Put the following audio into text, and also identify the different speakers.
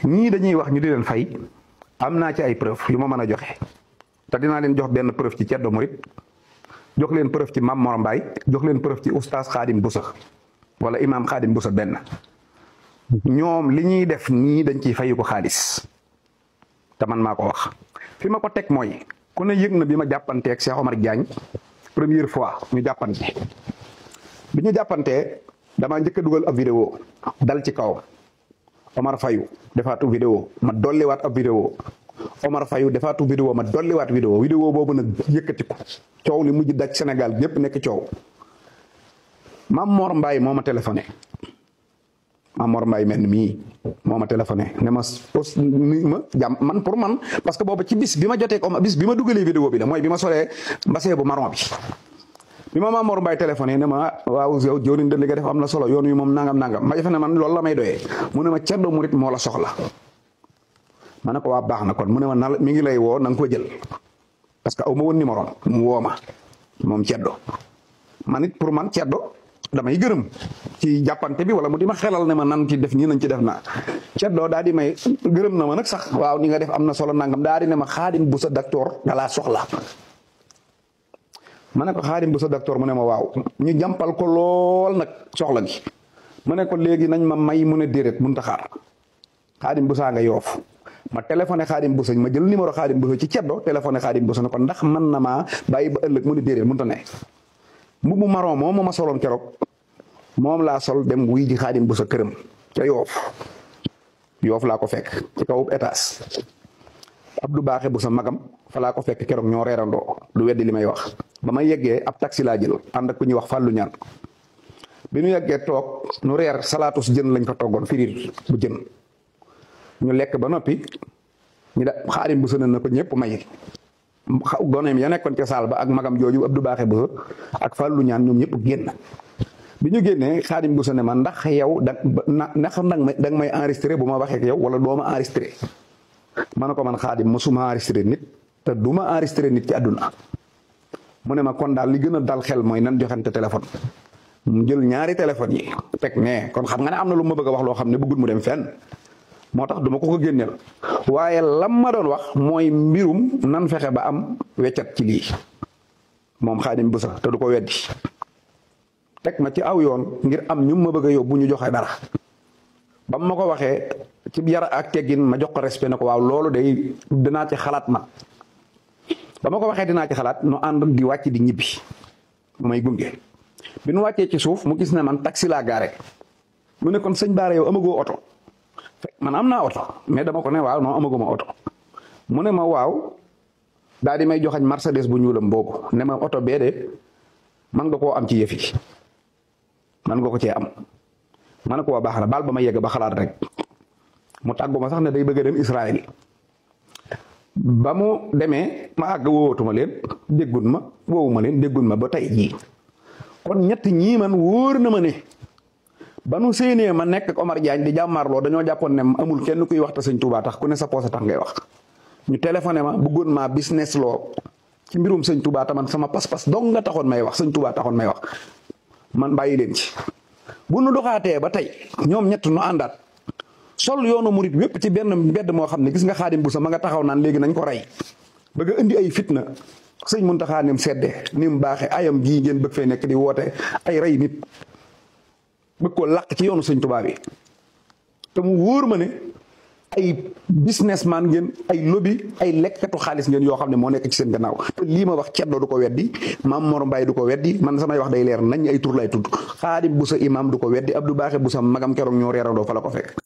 Speaker 1: ñii dañuy wax ñu di leen fay am naa ci ay preuve yu ma mën a joxe te dinaa leen jox benn preuve ci Ceddo Murit jox leen preuve ci Mame Mor Mbaye jox leen preuve ci oustaz Khadim Boussa wala imam Khadim Boussa benn ñoom li ñuy def nii dañ ciy fayu ko xaalis te man maa ko wax fi ma ko teg mooy ku ne yëg na bi ma jàppanteeg Cheikh Omar Diagne première fois ñu jàppante bi ñu jàppantee damaa njëkk a dugal ab vidéo dal ci kaw Omar Fayu defaatu vidéo ma dolliwaat ab vidéo Omar Fayu defaatu vidéo ma dolliwaat vidéo boobu nag yëkkati ko coow li mujj daj Sénégal yépp nekk coow Mame Mor Mbaye moo ma téléphoné Mame Mor Mbaye mel mii moo ma téléphoné ne ma jàmm man pour man parce que boobu ci bis bi ma jotee ko bis bi ma dugalee vidéo bi la mooy bi ma solee mbasee bu marron bi ma Mame Mor Mbaye téléphoné ne ma waaw yow jëwriñ de li nga def am na solo yoon wi moom nangam ma defe ne man loolu la may doyee mu ne ma Ceddo Murit moo la soxla ma ne ko waa baax na kon mu ne ma mi ngi lay woo na nga ko jël parce que aw ma woon numéro mu woo ma moom Ceddo man it pour man Ceddo damay gërëm ci jàppante bi wala mu di ma xelal ne ma nan ci def nii nañ ci def naa Ceddo daa di may gërëm na ma nag sax waaw ni nga def am na solo nangam daa di ne ma Khadim Boussa docteur dalaa soxla ma ne ko Khadim Boussa docteur mu ne ma waaw ñu jàmpal ko lool nag soxla gi ma ne ko léegi nañ ma may mu ne déedéet mënut a xaar Khadim Boussa nga Yoof ma téléphoné Khadim Boussa ma jël numéro Khadim Boussa ci Ceddo téléphoné Khadim Boussa ne ko ndax mën na maa bàyyi ba ëllëg mu ne déedéet mënut a ne mbubu marron moom ma soloon keroog moom laa sol dem wuy ji Khadim Boussa këram ca Yoof laa ko fekk ci kaw étage Abdou Baaxe Boussa magam fa laa ko fekk keroog ñoo reerandoo du weddi li may wax ba ma yeggee ab taxi laa jël ànd ak ku ñuy wax Fallou Ñaan bi ñu yeggee toog nu reer salaatus jën lañ ko toggoon firiir bu jën ñu lekk ba noppi ñu da Khadim Boussa na ko ñëpp may goneem ya nekkoon ca saal ba ak magam jooju Abdou Baaxe Boussa ak Fallou Ñaan ñoom ñëpp génn bi ñu génnee Khadim Boussa ne ma ndax yow ndax da nga may enregistré bu ma waxee ak yow wala doo ma enregistré ma ne ko man Khadim mosuma enregistré nit te du ma enregistré nit ci àdduna mu ne ma kon daal li gën a dal xel mooy nan joxante téléphone mu jël ñaari téléphone yi teg ne kon xam nga ne am na lu ma bëgg a wax loo xam ne bëggul mu dem fenn moo tax duma ko génneel waaye lam ma doon wax mooy mbirum nan fexe ba am weccat ci lii moom Khadim Boussa te du ko weddi teg ma ci aw yoon ngir am ñu ma bëgg a yóbbu ñu joxe dara ba ma ko waxee ci yara ak teggin ma jox ko respect ne ko waaw loolu day dinaa ci xalaat ma ba ma ko waxee dinaa ci xalaat nu ànd di wàcc di ñibbi mu may gunge bi nu wàccee ci suuf mu gis ne man taxi laa gaare mu ne kon sëñ Baara yow amagoo oto man am naa oto mais dama ko ne waaw non amaguma oto mu ne ma waaw daal di may joxañ Mercedes bu ñuulam boobu ne ma oto bee de man nga koo am ci yëf yi man nga ko cee am ma ne ko waa baax na baal ba ma yegg ba xalaat rek mu tàggu ma sax ne day bëgg a dem Israël ba mu demee ma àgg woowatuma leen déggun ma woowuma leen déggun ma ba tey jii kon ñett ñii man wóor na ma ne ba nu séenee ma nekk ak Omar Diagne di jàmmaarloo dañoo jàppoon ne amul kenn kuy wax te sëñ Touba tax ku ne sa poos tax ngay wax ñu téléphoné ma bëggoon maa business loo ci mbirum sëñ Touba taman sama pas-pas dong nga taxoon may wax sëñ Touba taxoon may wax man bàyyi leen ci bu nu doxaatee ba tey ñoom ñett nu àndaat sol yoonu murit wépp ci benn mbedd moo xam ne gis nga Khadim Boussa ma nga taxaw naan léegi nañ ko rey bëgg a indi ay fitna sëñ Mountakha ni mu sedde ni mu baaxee ayam gii ngeen bëgg fay nekk di woote ay rey nit bëgg ko làq ci yoonu sëñ Touba bi te mu wóor ma ne ay businessman ngeen ay lobby ay lekkatu xaalis ngeen yoo xam ne moo nekk ci seen gannaaw te lii ma wax Ceddo du ko weddi Mame Mor Mbaye du ko weddi man samay wax day leer nañ ay tur lay tudd Khadim Boussa imam du ko weddi Abdou Baaxe Boussa magam keroog ñoo reerandoo fa la ko fekk